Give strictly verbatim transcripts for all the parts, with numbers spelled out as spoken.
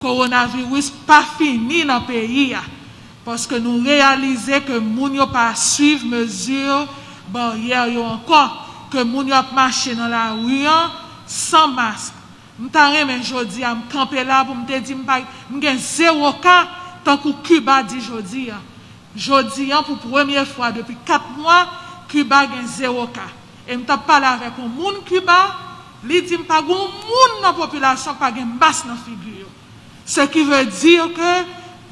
kowonaviris pa fini nan peyi a. Paske nou reyalize ke moun yo pa swiv mezi baryè yo ankò, ke moun yo ap mache nan lari an san mask. M ta renmen jodi a m kanpe la pou m te di m pa, m gen zewo ka, tankou Kiba di jodi a. Jodi a, pou premye fwa depi kat mwa, Kiba gen zewo ka. E m t ap pale avèk yon moun Kiba, li di m pa gen yon moun nan popilasyon k pa gen mas nan figi yo. Ce qui veut dire que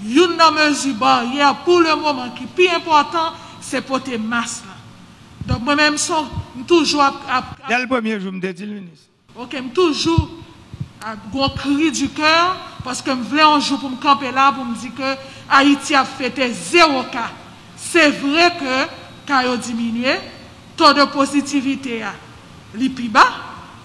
youn nan mezi baryè pou le moman ki pi enpòtan, se pote mas la. Donk, mwen menm, son, m toujou ap, ap, ap Dè l premye jou, m te di l, minis. Ok, m toujou ap gon kri di kè, paske m vle yon jou pou m kanpe la, pou m di ke Ayiti ap fete zewo ka. Se vre ke ka yo diminye, to de pozitivite a, li pi ba,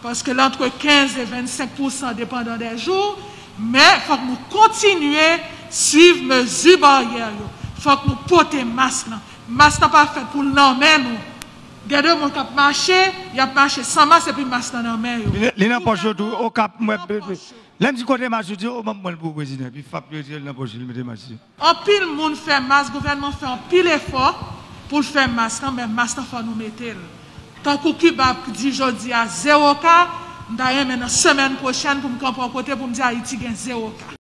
paske l antre kenz e vennsenk pousan depandan dè jou, men fòk nou kontinye swiv mezi baryè yo. Fòk nou pote mas lan. Mas lan pa fèt pou l nan men nou. Gen de moun k ap mache, y ap mache san mas epi mas lan nan men yo. Li, li nan pòch yo tou, Okap, mwen, lè m di kote mas yo, di, o, ban mwen l pou prezidan, epi fap yo retire l nan pòch li, mete mas yo. Anpil moun fè mas, gouvènman fè anpil efò pou l fè mas lan, men mas lan fò nou mete l. Tankou Kiba di jodi a zewo ka, m ta renmen nan semèn pwochèn pou m kanpe yon kote pou m di Ayiti gen zewo ka.